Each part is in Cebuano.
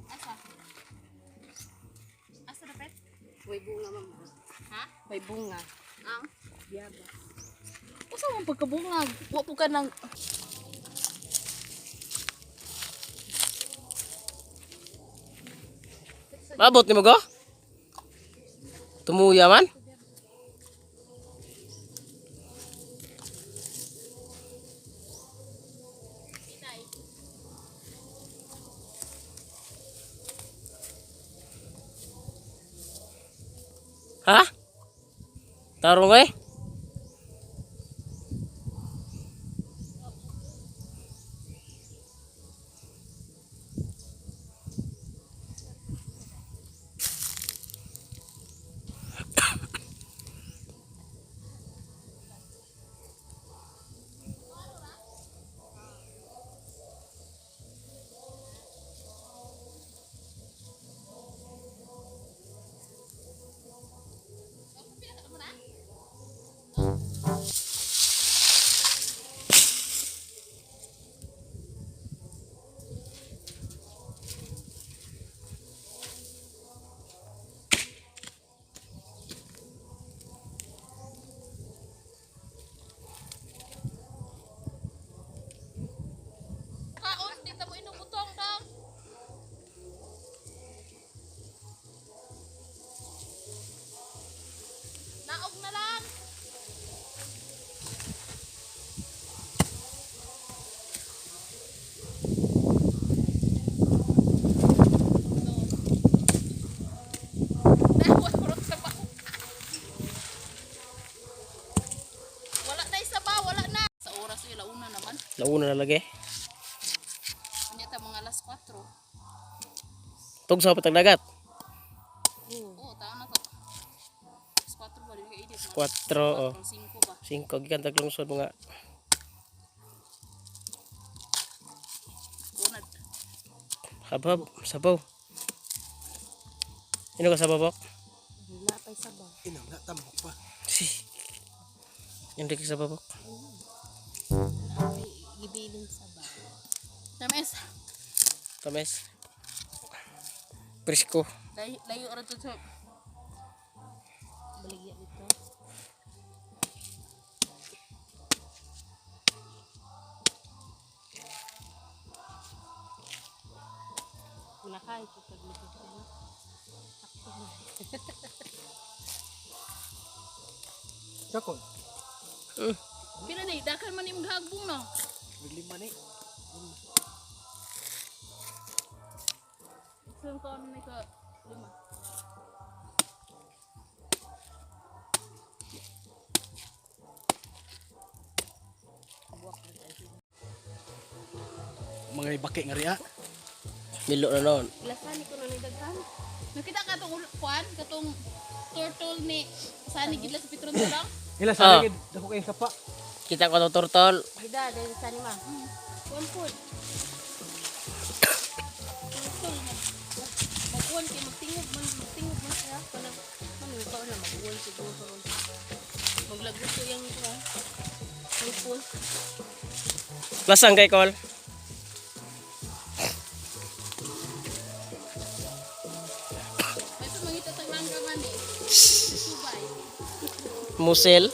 Asa? Asa dapat? May bunga, ma'am. Ha? May bunga. Ang? Biyaba. Usa man pagkabungag. Wa po ka nang. Mabot ni mo go? Tumuya man? Ha? Tarong eh? Kaon, di ta mo inubutong dong. Naog na lang. Wala na isa ba? Wala na. Sa oras ay launa naman. Launa na lagi. Unya ta mga alas 4. Tugsaw pa tagdagat. Oo, tao na to. Alas 4 ba? Di ka edit. 4 oh. 5 ba? 5 gikan taglungsod mga Unad. habab sabaw. Ino ka sabaw bok? Wala pa'y sabaw. Inang na tambok pa. Si. Hindi ka sabaw bok. Ay, gibilin sabaw. Tamis. Tamis. Presko. Layo, layo ra to sa. Baligya dito. Wala ka, ito paglipot ko na. Sakto na. Kakon. Pila na, dakan man imong hagbong no. Lima ni. Saan ka ano na ka lima. Mga ibaki nga riya. Milo na noon. Lasan ko na nagdaghan. Nakita ka tong kuan, katong turtle ni sani gidla sa Petron lang. Ila Ah. sa lagi dako kay sapa. Kita ko to turtle. Hida, dahil sa ni ma. Kuan po. Turtle nga. Mag-uwan kay magtingog man siya. Kanang, mamitaw na mag-uwan siguro. Maglagot ko yung kuwan. Lupon. Lasang kay kol. May pamangita tang langga man eh. Subay. Musel.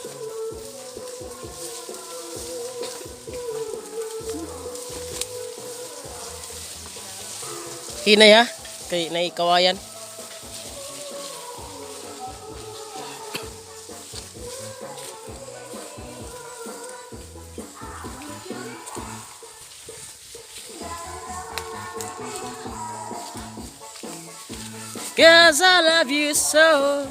Hinay ha. Kay naikawayan. 'Cause I love you so.